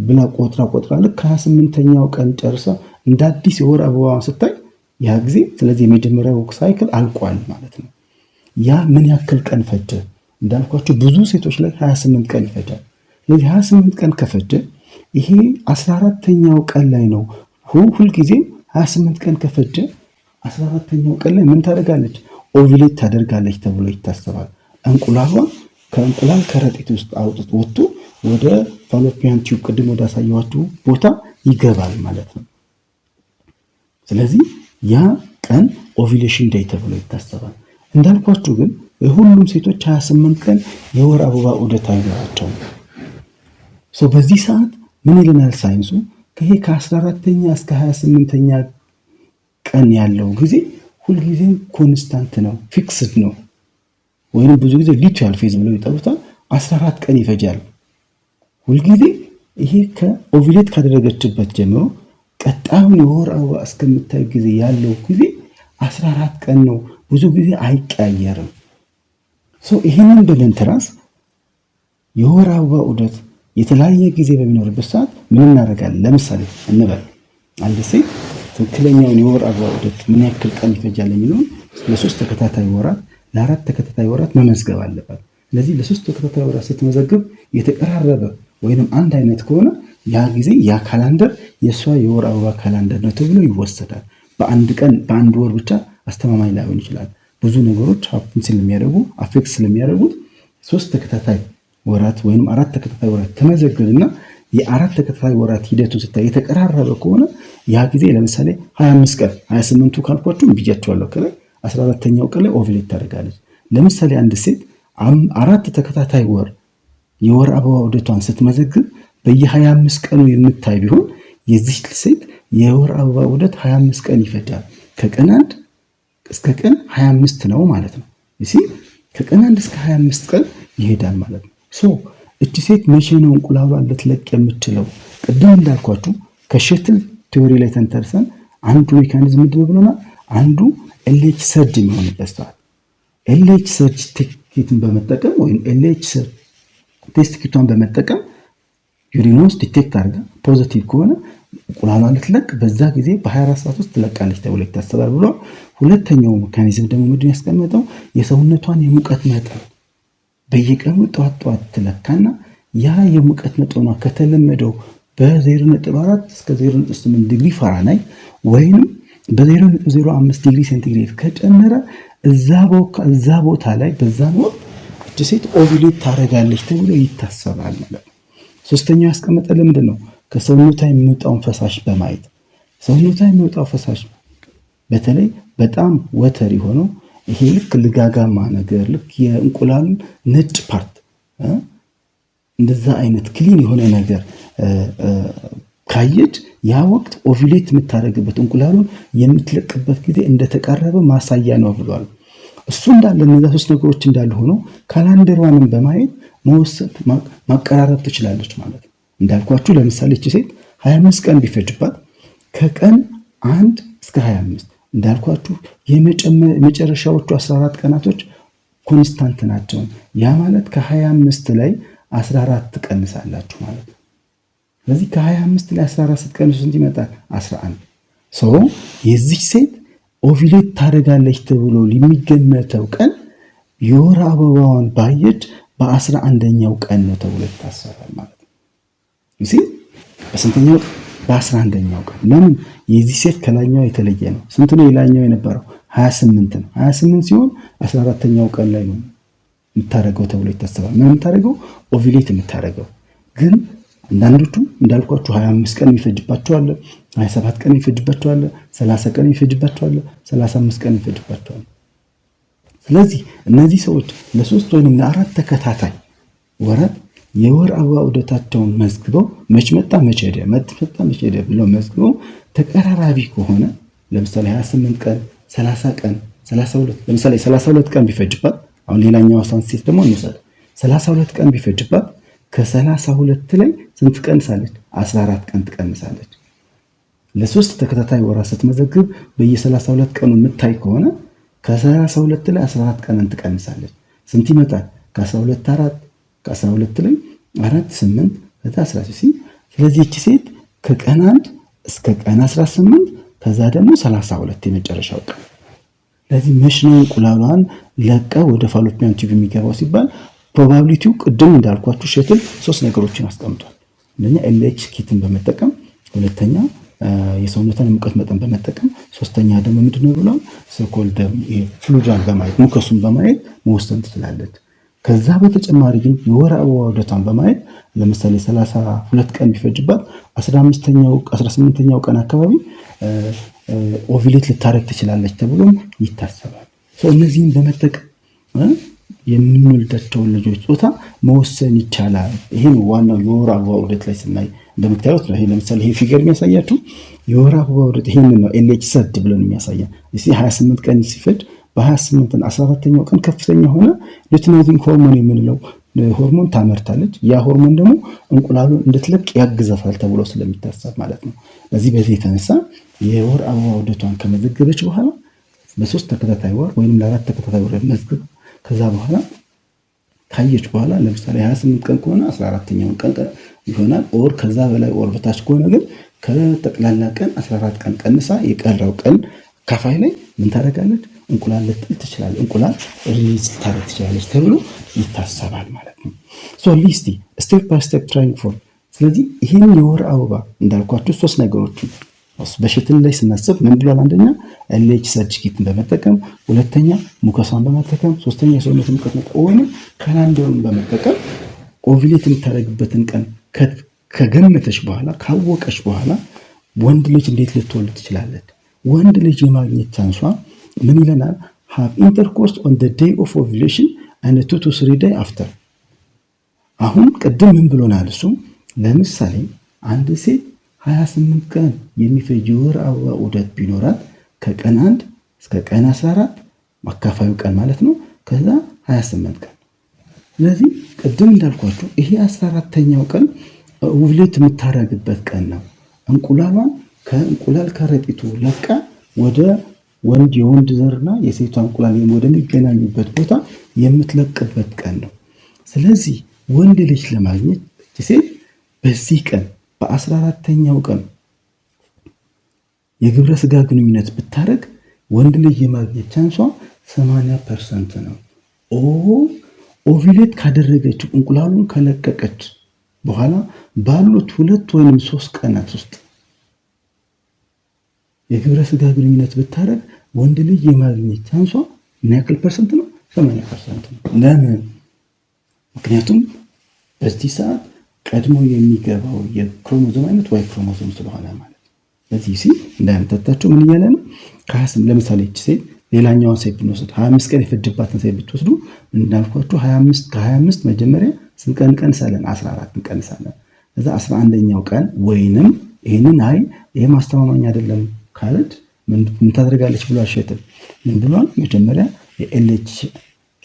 ብላ ቆጥራ ቆጥራ ልክ ከ28ኛው ቀን ጨርሳ እንደ አዲስ የወር አበባዋን ስታይ ያ ጊዜ፣ ስለዚህ የመጀመሪያው cycle አልቋል ማለት ነው። ያ ምን ያክል ቀን ፈጀ? እንዳልኳቸው ብዙ ሴቶች ላይ 28 ቀን ይፈጃል። ስለዚህ 28 ቀን ከፈጀ ይሄ 14ተኛው ቀን ላይ ነው። ሁልጊዜም 28 ቀን ከፈጀ 14ተኛው ቀን ላይ ምን ታደርጋለች? Ovulate ታደርጋለች ተብሎ ይታሰባል። እንቁላሏን ከእንቁላል ከረጢት ውስጥ አውጥቶ ወጥቶ ወደ fallopian tube ቅድም ወደ አሳየኋችሁ ቦታ ይገባል ማለት ነው። ስለዚህ ያ ቀን ovulation day ተብሎ ይታሰባል። እንዳልኳችሁ ግን የሁሉም ሴቶች 28 ቀን የወር አበባ ዑደት አይኖራቸውም። በዚህ ሰዓት ምን ይለናል ሳይንሱ? ከይሄ ከ14ተኛ እስከ 28ኛ ቀን ያለው ጊዜ ሁልጊዜም constant ነው፣ fixed ነው። ወይም ብዙ ጊዜ luteal phase ብለው ይጠሩታል። 14 ቀን ይፈጃል። ሁልጊዜ ይሄ ከ ovulate ካደረገችበት ጀምሮ ቀጣዩን የወር አበባ እስከምታይ ጊዜ ያለው ጊዜ 14 ቀን ነው። ብዙ ጊዜ አይቀያየርም። ይህንን በመንተራስ የወር አበባ ዑደት የተለያየ ጊዜ በሚኖርበት ሰዓት ምን እናደርጋለን? ለምሳሌ እንበል አንድ ሴት ትክክለኛውን የወር አበባ ዑደት ምን ያክል ቀን ይፈጃል የሚለውን ለሶስት ተከታታይ ወራት፣ ለአራት ተከታታይ ወራት መመዝገብ አለባት። ስለዚህ ለሶስት ተከታታይ ወራት ስትመዘግብ የተቀራረበ ወይንም አንድ አይነት ከሆነ ያ ጊዜ ያ calendar የእሷ የወር አበባ calendar ነው ተብሎ ይወሰዳል። በአንድ ቀን በአንድ ወር ብቻ አስተማማኝ ላይሆን ይችላል። ብዙ ነገሮች happen ስለሚያደርጉ፣ affect ስለሚያደርጉት ሶስት ተከታታይ ወራት ወይም አራት ተከታታይ ወራት ተመዘግብና የአራት ተከታታይ ወራት ሂደቱን ስታይ የተቀራረበ ከሆነ ያ ጊዜ ለምሳሌ 25 ቀን፣ 28ቱ ካልኳችሁ ብያቸዋለሁ ከላይ፣ 14ተኛው ቀን ላይ ovulate ታደርጋለች። ለምሳሌ አንድ ሴት አራት ተከታታይ ወር የወር አበባ ዑደቷን ስትመዘግብ በየ25 ቀኑ የምታይ ቢሆን የዚህ ሴት የወር አበባ ዑደት 25 ቀን ይፈጃል። ከቀን አንድ እስከ ቀን 25 ነው ማለት ነው። ከቀን አንድ እስከ 25 ቀን ይሄዳል ማለት ነው። So እቺ ሴት መቼ ነው እንቁላሏን ልትለቅ የምትችለው? ቅድም እንዳልኳችሁ ከ shuttle theory ላይ ተንተርሰን አንዱ mechanism ምንድን ነው ብሎናል? አንዱ LH surge የሚሆንበት ሰዓት LH surge kit ን በመጠቀም ወይም LH test kit ቷን በመጠቀም urine ውስጥ detect አድርጋ positive ከሆነ እንቁላሏን ልትለቅ በዛ ጊዜ በ24 ሰዓት ውስጥ ትለቃለች ተብሎ ይታሰባል ብሏል። ሁለተኛው mechanism ደግሞ ምንድን ያስቀመጠው? የሰውነቷን የሙቀት መጠን በየቀኑ ጠዋት ጠዋት ትለካና ያ የሙቀት መጠኗ ከተለመደው በ0.4 እስከ 0.8 ዲግሪ ፋራናይት ወይንም በ0.05 ዲግሪ ሴንቲግሬድ ከጨመረ እዛ ቦታ ላይ በዛን ወቅት እች ሴት ovulate ታደርጋለች ተብሎ ይታሰባል ማለት ነው። ሶስተኛው ያስቀመጠልን ምንድን ነው? ከሰውነቷ የሚወጣውን ፈሳሽ በማየት፣ ሰውነቷ የሚወጣው ፈሳሽ በተለይ በጣም watery የሆነው ይሄ ልክ ልጋጋማ ነገር፣ ልክ የእንቁላሉን ነጭ part እንደዛ አይነት clean የሆነ ነገር ካየች ያ ወቅት ovulate የምታደርግበት፣ እንቁላሉን የምትለቅበት ጊዜ እንደተቃረበ ማሳያ ነው ብሏል። እሱ እንዳለ፣ እነዛ ሶስት ነገሮች እንዳሉ ሆኖ calendar ሯንም በማየት መወሰን ማቀራረብ ትችላለች ማለት ነው። እንዳልኳችሁ ለምሳሌ እቺ ሴት 25 ቀን ቢፈጅባት ከቀን 1 እስከ 25፣ እንዳልኳችሁ የመጨረሻዎቹ 14 ቀናቶች constant ናቸው። ያ ማለት ከ25 ላይ 14 ትቀንሳላችሁ ማለት ነው። ስለዚህ ከ25 ላይ 14 ስትቀንሱ ስንት ይመጣል? 11። So የዚች ሴት ovulate ታደርጋለች ተብሎ የሚገመተው ቀን የወር አበባዋን ባየች በ11ኛው ቀን ነው ተብሎ ይታሰባል ማለት ነው። በስንተኛው ቀን? በ11ኛው ቀን። ለምን? የዚህ ሴት ከላይኛው የተለየ ነው። ስንት ነው የላይኛው የነበረው? 28 ነው። 28 ሲሆን 14ተኛው ቀን ላይ ነው የምታደርገው ተብሎ ይታሰባል። ምን የምታደርገው? Ovulate የምታደርገው። ግን አንዳንዶቹ እንዳልኳችሁ 25 ቀን የሚፈጅባቸው አለ፣ 27 ቀን የሚፈጅባቸው አለ፣ 30 ቀን የሚፈጅባቸው አለ፣ 35 ቀን የሚፈጅባቸው አለ። ስለዚህ እነዚህ ሰዎች ለሶስት ወይም ለአራት ተከታታይ ወራት የወር አበባ ዑደታቸውን መዝግበው፣ መች መጣ መች ሄደ፣ መች መጣ መች ሄደ ብለው መዝግበው ተቀራራቢ ከሆነ፣ ለምሳሌ 28 ቀን፣ 30 ቀን፣ 32፣ ለምሳሌ 32 ቀን ቢፈጅባት፣ አሁን ሌላኛው ሴት ደግሞ እንውሰድ፣ 32 ቀን ቢፈጅባት ከ32 ላይ ስንት ትቀንሳለች? 14 ቀን ትቀንሳለች። ለሶስት ተከታታይ ወራት ስትመዘግብ በየ32 ቀኑ የምታይ ከሆነ ከ32 ላይ 14 ቀንን ትቀንሳለች። ስንት ይመጣል? ከ12 4፣ ከ12 ላይ 4 8፣ ከዛ 13። ስለዚህ እቺ ሴት ከቀን 1 እስከ ቀን 18፣ ከዛ ደግሞ 32 የመጨረሻው ቀን። ለዚህ መች ነው እንቁላሏን ለቃ ወደ fallopian tube የሚገባው ሲባል probability ው ቅድም እንዳልኳችሁ ሸትል ሶስት ነገሮችን አስቀምጧል። አንደኛ LH kit ን በመጠቀም፣ ሁለተኛ የሰውነቷን የሙቀት መጠን በመጠቀም፣ ሶስተኛ ደግሞ ምንድነው ብሏል? So called fluid ዷን በማየት፣ mucus ኡን በማየት መወሰን ትችላለች። ከዛ በተጨማሪ ግን የወር አበባ ዑደቷን በማየት ለምሳሌ 32 ቀን ቢፈጅባት 15ኛው 18ኛው ቀን አካባቢ ovulate ልታረግ ትችላለች ተብሎም ይታሰባል። እነዚህን በመጠቀም የምንወልዳቸውን ልጆች ጾታ መወሰን ይቻላል። ይሄ ነው ዋናው የወር አበባ ዑደት ላይ ስናይ እንደምታዩት ነው። ይሄ ለምሳሌ ይሄ figure የሚያሳያችሁ የወር አበባ ዑደት ይሄንን ነው፣ LH surge ብለን የሚያሳየን። እስቲ 28 ቀን ሲፈጅ በ28 14ኛው ቀን ከፍተኛ የሆነ luteinizing hormone የምንለው ሆርሞን ታመርታለች። ያ ሆርሞን ደግሞ እንቁላሉን እንድትለቅ ያግዛታል ተብሎ ስለሚታሰብ ማለት ነው። በዚህ የተነሳ የወር አበባ ዑደቷን ከመዘገበች በኋላ በሶስት ተከታታይ ወር ወይም ለአራት ተከታታይ ወር መዝግብ ከዛ በኋላ ካየች በኋላ ለምሳሌ 28 ቀን ከሆነ 14ኛውን ቀን ይሆናል። Or ከዛ በላይ or በታች ከሆነ ግን ከጠቅላላ ቀን 14 ቀን ቀንሳ የቀረው ቀን ካፋይ ላይ ምን ታደርጋለች? እንቁላል ልጥል ትችላለች። እንቁላል release ልታደርግ ትችላለች ተብሎ ይታሰባል ማለት ነው። So ሊስቲ step by step trying for። ስለዚህ ይህን የወር አበባ እንዳልኳችሁ ሶስት ነገሮችን በሽትል ላይ ስናስብ ምን ብሏል? አንደኛ LH surge kit ን በመጠቀም፣ ሁለተኛ mucus ሷን በመጠቀም፣ ሶስተኛ የሰውነት ሙቀት መጠን ወይም calendar ኡን በመጠቀም ovulate የምታደርግበትን ቀን ከገመተች በኋላ፣ ካወቀች በኋላ ወንድ ልጅ እንዴት ልትወልድ ትችላለች? ወንድ ልጅ የማግኘት chance ሷ ምን ይለናል? Have intercourse on the day of ovulation and 2 to 3 day after። አሁን ቅድም ምን ብሎናል? እሱ ለምሳሌ አንድ ሴት 28 ቀን የሚፈጅ የወር አበባ ዑደት ቢኖራት ከቀን 1 እስከ ቀን 14 ማካፋዩ ቀን ማለት ነው። ከዛ 28 ቀን። ስለዚህ ቅድም እንዳልኳችሁ ይሄ 14ተኛው ቀን ovulate የምታደርግበት ቀን ነው። እንቁላሏን ከእንቁላል ከረጢቱ ለቃ ወደ ወንድ የወንድ ዘርና የሴቷ እንቁላል ወደሚገናኙበት ቦታ የምትለቅበት ቀን ነው። ስለዚህ ወንድ ልጅ ለማግኘት ሴት በዚህ ቀን በ14ተኛው ቀን የግብረ ስጋ ግንኙነት ብታደርግ ወንድ ልጅ የማግኘት chance ዋ 80% ነው። Ovulate ካደረገች፣ እንቁላሉን ከለቀቀች በኋላ ባሉት 2 ወይም 3 ቀናት ውስጥ የግብረ ስጋ ግንኙነት ብታደርግ ወንድ ልጅ የማግኘት chance ዋ ምን ያክል percent ነው? 80% ነው። ለምን? ምክንያቱም በዚህ ሰዓት ቀድሞ የሚገባው የክሮሞዞም አይነት Y chromosome ስለሆነ ማለት ነው። በዚህ ሲ እንዳያምታታቸው ምን እያለ ነው? ለምሳሌ ይህች ሴት፣ ሌላኛዋን ሴት ብንወስድ፣ 25 ቀን የፈጀባትን ሴት ብትወስዱ እንዳልኳችሁ 25 ከ25 መጀመሪያ ስንት ቀን እንቀንሳለን? 14 እንቀንሳለን። እዛ 11ኛው ቀን ወይንም ይህንን አይ ይሄ ማስተማማኝ አይደለም ካለች ምን ታደርጋለች ብሎ አልሸጥም። ምን ብሏል? መጀመሪያ የ LH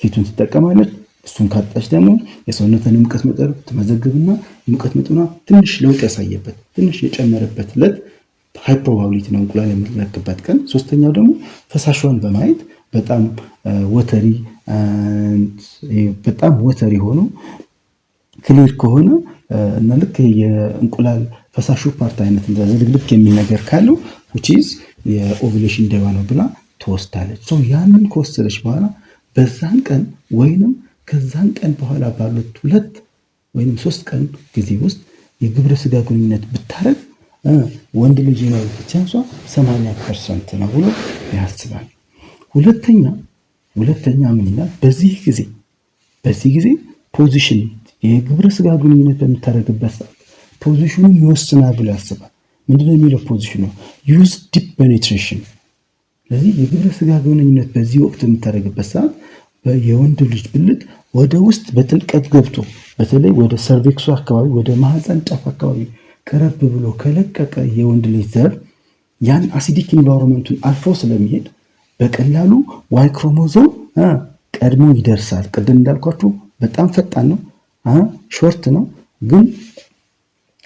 kit ኡን ትጠቀማለች። እሱን ካጣች ደግሞ የሰውነትን ሙቀት መጠን ትመዘግብና የሙቀት መጠኗ ትንሽ ለውጥ ያሳየበት፣ ትንሽ የጨመረበት ዕለት high probability ነው እንቁላል የምትለቅበት ቀን። ሶስተኛው ደግሞ ፈሳሿን በማየት በጣም watery ሆኖ clear ከሆነ እና ልክ የእንቁላል ፈሳሹ part አይነት ዝልግልግ የሚል ነገር ካለው which is የ ovulation day ዋ ነው ብላ ትወስዳለች። So ያንን ከወሰደች በኋላ በዛን ቀን ወይንም ከዛን ቀን በኋላ ባሉት 2 ወይንም 3 ቀን ጊዜ ውስጥ የግብረ ስጋ ግንኙነት ብታረግ ወንድ ልጅ የማግኘት chance ዋ 80% ነው ብሎ ያስባል። ሁለተኛ ምን ይላል? በዚህ ጊዜ position፣ የግብረ ስጋ ግንኙነት በምታደርግበት ሰዓት position ኑ ይወስናል ብሎ ያስባል። ምንድነው የሚለው position ኑ? Use deep penetration። ስለዚህ የግብረ ስጋ ግንኙነት በዚህ ወቅት የምታደርግበት ሰዓት የወንድ ልጅ ብልት ወደ ውስጥ በጥልቀት ገብቶ በተለይ ወደ cervix ኡ አካባቢ፣ ወደ ማህፀን ጫፍ አካባቢ ቀረብ ብሎ ከለቀቀ የወንድ ልጅ ዘር ያን acidic environment ኡን አልፎ ስለሚሄድ በቀላሉ Y chromosome ቀድሞ ይደርሳል። ቅድም እንዳልኳችሁ በጣም ፈጣን ነው፣ short ነው፣ ግን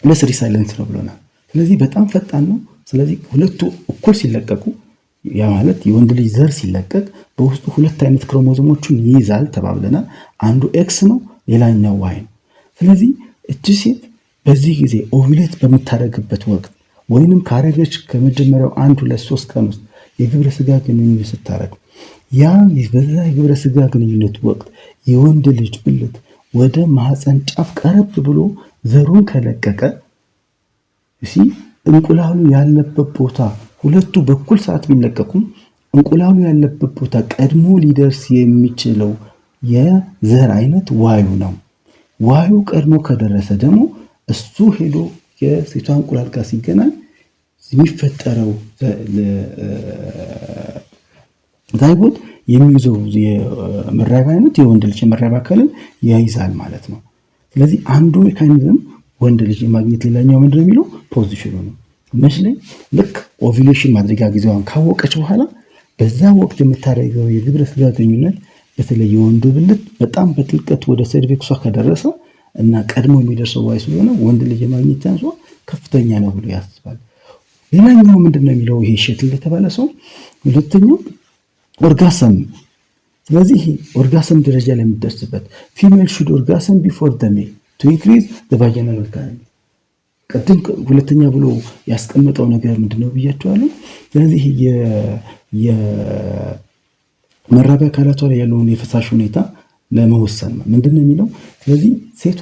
less resilient ነው ብሎናል። ስለዚህ በጣም ፈጣን ነው። ስለዚህ ሁለቱ እኩል ሲለቀቁ፣ ያ ማለት የወንድ ልጅ ዘር ሲለቀቅ በውስጡ ሁለት አይነት ክሮሞዞሞችን ይይዛል ተባብለናል። አንዱ X ነው፣ ሌላኛው Y ነው። ስለዚህ እቺ ሴት በዚህ ጊዜ ovulate በምታደርግበት ወቅት ወይንም ካረገች ከመጀመሪያው 1፣ 2፣ 3 ቀን ውስጥ የግብረ ስጋ ግንኙነት ስታደርግ ያ በዛ የግብረ ስጋ ግንኙነት ወቅት የወንድ ልጅ ብልት ወደ ማህፀን ጫፍ ቀረብ ብሎ ዘሩን ከለቀቀ እንቁላሉ ያለበት ቦታ፣ ሁለቱ በኩል ሰዓት ቢለቀቁም እንቁላሉ ያለበት ቦታ ቀድሞ ሊደርስ የሚችለው የዘር አይነት Y ኡ ነው። Y ኡ ቀድሞ ከደረሰ ደግሞ እሱ ሄዶ የሴቷ እንቁላል ጋር ሲገናኝ የሚፈጠረው zygote የሚይዘው የመራቢያ አይነት የወንድ ልጅ የመራቢያ አካልን ይይዛል ማለት ነው። ስለዚህ አንዱ mechanism ወንድ ልጅ የማግኘት ሌላኛው ምንድን ነው የሚለው position ኑ ነው። መች ላይ? ልክ ovulation ማድረጊያ ጊዜዋን ካወቀች በኋላ በዛ ወቅት የምታደርገው የግብረ ስጋ ግንኙነት በተለይ የወንዱ ብልት በጣም በጥልቀት ወደ cervix ሷ ከደረሰ እና ቀድሞ የሚደርሰው Y ስለሆነ ወንድ ልጅ የማግኘት chance ዋ ከፍተኛ ነው ብሎ ያስባል። ሌላኛው ምንድን ነው የሚለው ይሄ ሼትል የተባለ ሰው? ሁለተኛው orgasm። ስለዚህ ይሄ orgasm ደረጃ ላይ የምትደርስበት female should orgasm before the male to increase vaginal alkalinity። ቅድም ሁለተኛ ብሎ ያስቀመጠው ነገር ምንድነው ብያቸዋለሁ። ስለዚህ የመራቢያ አካላቷ ላይ ያለውን የፈሳሽ ሁኔታ ለመወሰን ምንድን ነው የሚለው? ስለዚህ ሴቷ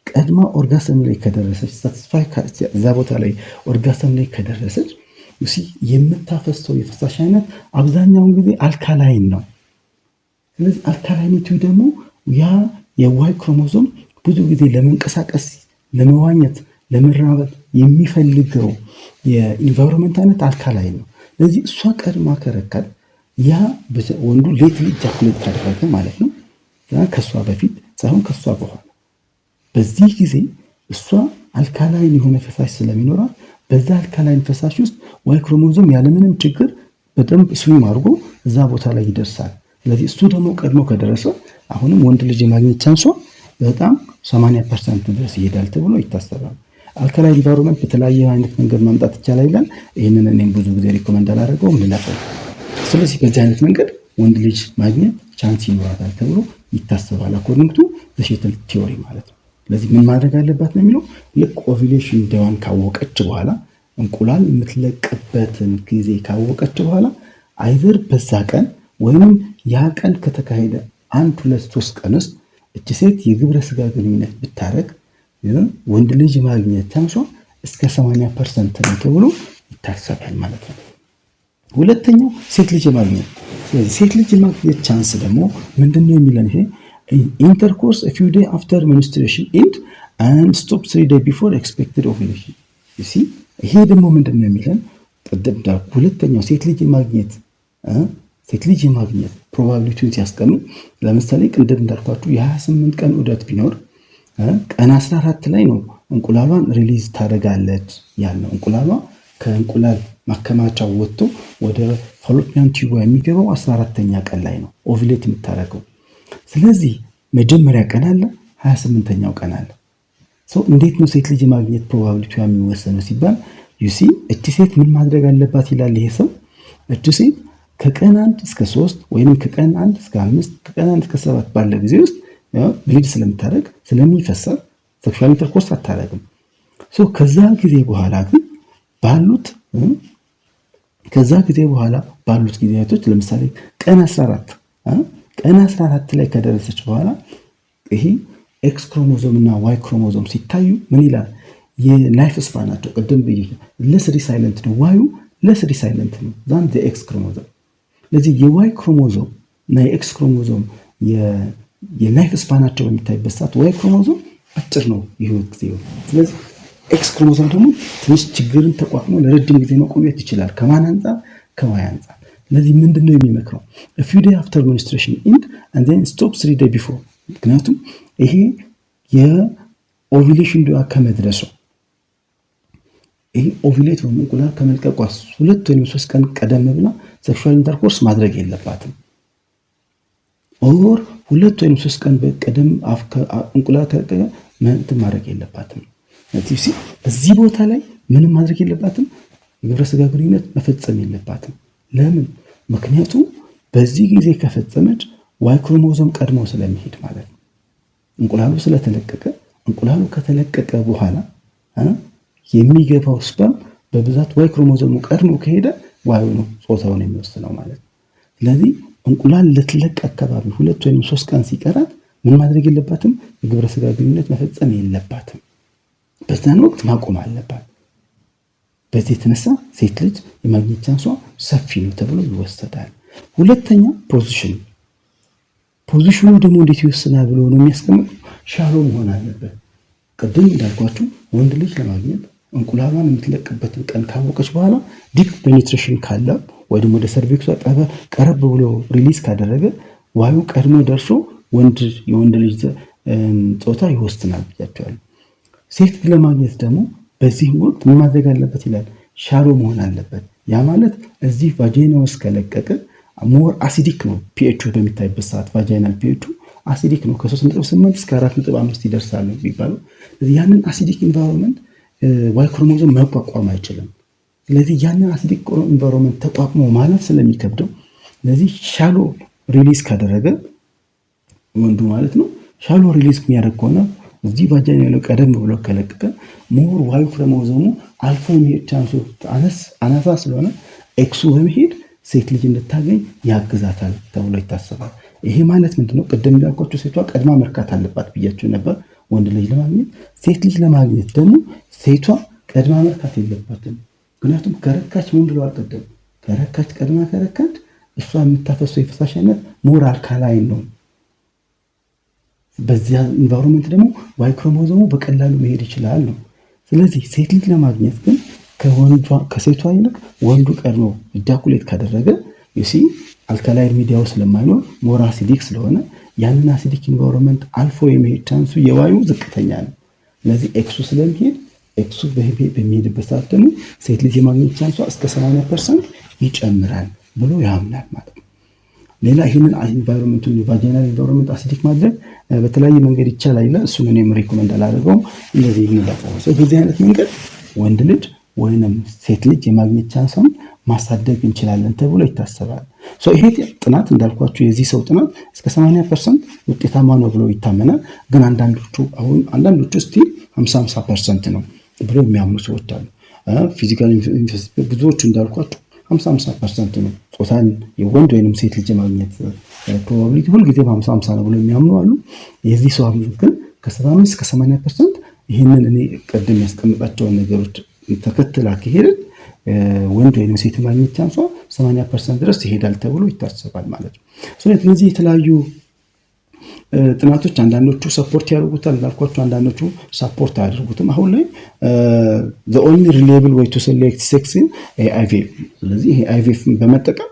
ቀድማ orgasm ላይ ከደረሰች፣ satisfy እዛ ቦታ ላይ orgasm ላይ ከደረሰች የምታፈሰው የፈሳሽ አይነት አብዛኛውን ጊዜ alkaline ነው። ስለዚህ alkalinity ው ደግሞ ያ የ Y chromosome ብዙ ጊዜ ለመንቀሳቀስ፣ ለመዋኘት፣ ለመራባት የሚፈልገው የ environment አይነት alkaline ነው። ስለዚህ እሷ ቀድማ ከረካት፣ ያ ወንዱ late ejaculate ካደረገ ማለት ነው፣ ከእሷ በፊት ሳይሆን ከእሷ በኋላ፣ በዚህ ጊዜ እሷ alkaline የሆነ ፈሳሽ ስለሚኖራት በዛ alkaline ፈሳሽ ውስጥ Y chromosome ያለምንም ችግር በደንብ swim አድርጎ እዛ ቦታ ላይ ይደርሳል። ስለዚህ እሱ ደግሞ ቀድሞ ከደረሰ አሁንም ወንድ ልጅ የማግኘት chance ዋ በጣም 80% ድረስ ይሄዳል ተብሎ ይታሰባል። Alkaline environment በተለያየ አይነት መንገድ ማምጣት ይቻላል ይላል። ይህንን እኔም ብዙ ጊዜ recommend አላደርገውም፣ ልለፈው። ስለዚህ በዚህ አይነት መንገድ ወንድ ልጅ ማግኘት chance ይኖራታል ተብሎ ይታሰባል። According to shuttle theory ማለት ነው። ስለዚህ ምን ማድረግ አለባት ነው የሚለው፣ ልክ ovulation day ዋን ካወቀች በኋላ፣ እንቁላል የምትለቅበትን ጊዜ ካወቀች በኋላ፣ either በዛ ቀን ወይንም ያ ቀን ከተካሄደ 1፣ 2፣ 3 ቀን ውስጥ እች ሴት የግብረ ስጋ ግንኙነት ብታደረግ ወንድ ልጅ ማግኘት chance ሷ እስከ 80% ነው ተብሎ ይታሰባል ማለት ነው። ሁለተኛው ሴት ልጅ የማግኘት፣ ስለዚህ ሴት ልጅ የማግኘት chance ደግሞ ምንድን ነው የሚለን፣ ይሄ intercourse few day after menstruation end and stop 3 day before expected ovulation። ይሄ ደግሞ ምንድን ነው የሚለን፣ ቅድም ሁለተኛው ሴት ልጅ የማግኘት probability ውን ሲያስቀምጥ፣ ለምሳሌ ቅድም እንዳልኳችሁ የ28 ቀን ዑደት ቢኖር ቀን 14 ላይ ነው እንቁላሏን release ታደርጋለች ያልነው። እንቁላሏ ከእንቁላል ማከማቻው ወጥቶ ወደ fallopian tube የሚገባው 14ተኛ ቀን ላይ ነው ovulate የምታደርገው። ስለዚህ መጀመሪያ ቀን አለ፣ 28ኛው ቀን አለ። So እንዴት ነው ሴት ልጅ የማግኘት probability የሚወሰነው ሲባል፣ you see፣ እቺ ሴት ምን ማድረግ አለባት ይላል ይሄ ሰው። እቺ ሴት ከቀን 1 እስከ 3 ወይም ከቀን 1 እስከ 5፣ ከቀን 1 እስከ 7 ባለ ጊዜ ውስጥ bleed ስለምታደርግ፣ ስለሚፈሳት sexual intercourse አታደርግም። ከዛ ጊዜ በኋላ ባሉት ጊዜያቶች፣ ለምሳሌ ቀን 14 ላይ ከደረሰች በኋላ ይሄ X chromosome እና Y chromosome ሲታዩ ምን ይላል? የ life span ናቸው። ቅድም ብዬ less resilient ነው፣ Y ዩ less resilient ነው than X chromosome። ስለዚህ የ Y chromosome እና የ X chromosome የ life span ናቸው በሚታይበት ሰዓት Y chromosome አጭር ነው የህይወት ጊዜው። ስለዚህ X chromosome ደግሞ ትንሽ ችግርን ተቋቁሞ ለረጅም ጊዜ መቆየት ይችላል። ከማን አንጻር? ከ Y አንጻር። ስለዚህ ምንድን ነው የሚመክረው? Few day after menstruation end and then stop 3 day before። ምክንያቱም ይሄ የ ovulation day ዋ ከመድረሱ፣ ይሄ ovulate ወይም እንቁላል ከመልቀቋ 2 ወይም 3 ቀን ቀደም ብላ sexual intercourse ማድረግ የለባትም። Or 2 ወይም 3 ቀን ቀደም እንቁላል ከለቀቀ እንትን ማድረግ የለባትም። እዚህ ቦታ ላይ ምንም ማድረግ የለባትም። የግብረ ስጋ ግንኙነት መፈጸም የለባትም። ለምን? ምክንያቱም በዚህ ጊዜ ከፈጸመች Y chromosome ቀድሞ ስለሚሄድ ማለት ነው። እንቁላሉ ስለተለቀቀ፣ እንቁላሉ ከተለቀቀ በኋላ የሚገባው sperm በብዛት Y chromosome ሙ ቀድሞ ከሄደ Y ዩ ነው ጾታውን የሚወስነው ማለት ነው። ስለዚህ እንቁላል ልትለቅ አካባቢ 2 ወይም 3 ቀን ሲቀራት ምን ማድረግ የለባትም? የግብረ ስጋ ግንኙነት መፈጸም የለባትም። በዛን ወቅት ማቆም አለባት። በዚህ የተነሳ ሴት ልጅ የማግኘት chance ሷ ሰፊ ነው ተብሎ ይወሰዳል። ሁለተኛ position። Position ኑ ደግሞ እንዴት ይወስናል ብሎ ነው የሚያስቀምጠው? Shallow መሆን አለበት። ቅድም እንዳልኳችሁ ወንድ ልጅ ለማግኘት እንቁላሏን የምትለቅበትን ቀን ካወቀች በኋላ deep penetration ካለ ወይ ደግሞ ወደ cervix ሷ ቀረብ ብሎ release ካደረገ Y ዩ ቀድሞ ደርሶ የወንድ ልጅ ጾታ ይወስናል ብያቸዋለሁ። ሴት ለማግኘት ደግሞ በዚህ ወቅት ምን ማድረግ አለበት ይላል? Shallow መሆን አለበት። ያ ማለት እዚህ vagina ውስጥ ከለቀቀ more acidic ነው። pH ኡ በሚታይበት ሰዓት vaginal pH ኡ acidic ነው። ከ3.8 እስከ 4.5 ይደርሳል የሚባለው። ያንን acidic environment Y chromosome መቋቋም አይችልም። ስለዚህ ያንን acidic environment ተቋቁሞ ማለፍ ስለሚከብደው፣ ስለዚህ shallow release ካደረገ ወንዱ ማለት ነው፣ shallow release የሚያደርግ ከሆነ፣ እዚህ vagina ያለው ቀደም ብሎ ከለቀቀ more Y chromosome ሙ አልፎ የሚሄድ chance ኡ አናሳ ስለሆነ ኤክሱ በመሄድ ሴት ልጅ እንድታገኝ ያግዛታል ተብሎ ይታሰባል። ይሄ ማለት ምንድነው? ቅድም እንዳልኳቸው ሴቷ ቀድማ መርካት አለባት ብያቸው ነበር ወንድ ልጅ ለማግኘት። ሴት ልጅ ለማግኘት ደግሞ ሴቷ ቀድማ መርካት የለባትም። ምክንያቱም ከረካች ምን ብለዋል ቅድም? ከረካች፣ ቀድማ ከረካች እሷ የምታፈሰው የፈሳሽ አይነት more alkaline ነው። በዚያ environment ደግሞ Y chromosome ሙ በቀላሉ መሄድ ይችላል ነው። ስለዚህ ሴት ልጅ ለማግኘት ግን ከሴቷ ይልቅ ወንዱ ቀድሞ ejaculate ካደረገ፣ you see፣ alkaline ሚዲያው ስለማይኖር more acidic ስለሆነ ያንን acidic environment አልፎ የመሄድ chance ኡ የ Y ዩ ዝቅተኛ ነው። ስለዚህ ኤክሱ ስለሚሄድ፣ ኤክሱ በሚሄድበት ሰዓት ደግሞ ሴት ልጅ የማግኘት chance ሷ እስከ 80% ይጨምራል ብሎ ያምናል ማለት ነው። ሌላ ይህንን environment ኡን የ vaginal environment acidic ማድረግ በተለያየ መንገድ ይቻላል ይላል። እሱን እኔም recommend አላደርገውም። እንደዚህ እንለፈው። በዚህ አይነት መንገድ ወንድ ልጅ ወይንም ሴት ልጅ የማግኘት chance ን ማሳደግ እንችላለን ተብሎ ይታሰባል። ይሄ ጥናት እንዳልኳችሁ የዚህ ሰው ጥናት እስከ 80% ውጤታማ ነው ብሎ ይታመናል። ግን አንዳንዶቹ አሁን አንዳንዶቹ still 50 50% ነው ብሎ የሚያምኑ ሰዎች አሉ። Physical ብዙዎቹ እንዳልኳችሁ 50 50% ነው፣ ጾታን የወንድ ወይንም ሴት ልጅ የማግኘት probability ሁልጊዜ በ50 50 ነው ብሎ የሚያምኑ አሉ። የዚህ ሰው ግን ከ75 እስከ 80% ይህንን እኔ ቅድም ያስቀምጣቸውን ነገሮች ተከትላ ከሄድን ወንድ ወይም ሴት ማግኘት chance ኧ 80% ድረስ ይሄዳል ተብሎ ይታሰባል ማለት ነው። እነዚህ የተለያዩ ጥናቶች አንዳንዶቹ support ያደርጉታል እንዳልኳችሁ፣ አንዳንዶቹ support አያደርጉትም። አሁን ላይ only reliable way to select sex ን IVF። ስለዚህ ይሄ IVF በመጠቀም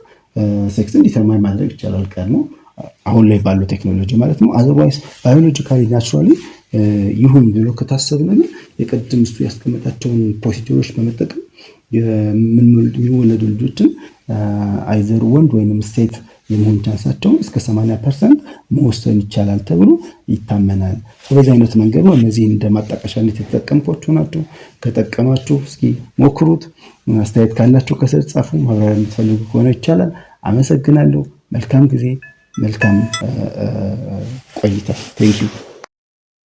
sex ን determine ማድረግ ይቻላል ቀድሞ አሁን ላይ ባለው ቴክኖሎጂ ማለት ነው። Otherwise biologically naturally ይሁን ብሎ ከታሰብን ግን የቅድም እሱ ያስቀመጣቸውን procedure ኦች በመጠቀም የሚወለዱ ልጆችን either ወንድ ወይንም ሴት የመሆን chance ኣቸውን እስከ 80% መወሰን ይቻላል ተብሎ ይታመናል። በዚህ አይነት መንገድ ነው። እነዚህን እንደ ማጣቀሻነት የተጠቀምኳቸው ናቸው። ከጠቀማችሁ እስኪ ሞክሩት። አስተያየት ካላችሁ ከስር ጻፉ። ማብራሪያ የምትፈልጉ ከሆነ ይቻላል። አመሰግናለሁ። መልካም ጊዜ፣ መልካም ቆይታ። Thank you.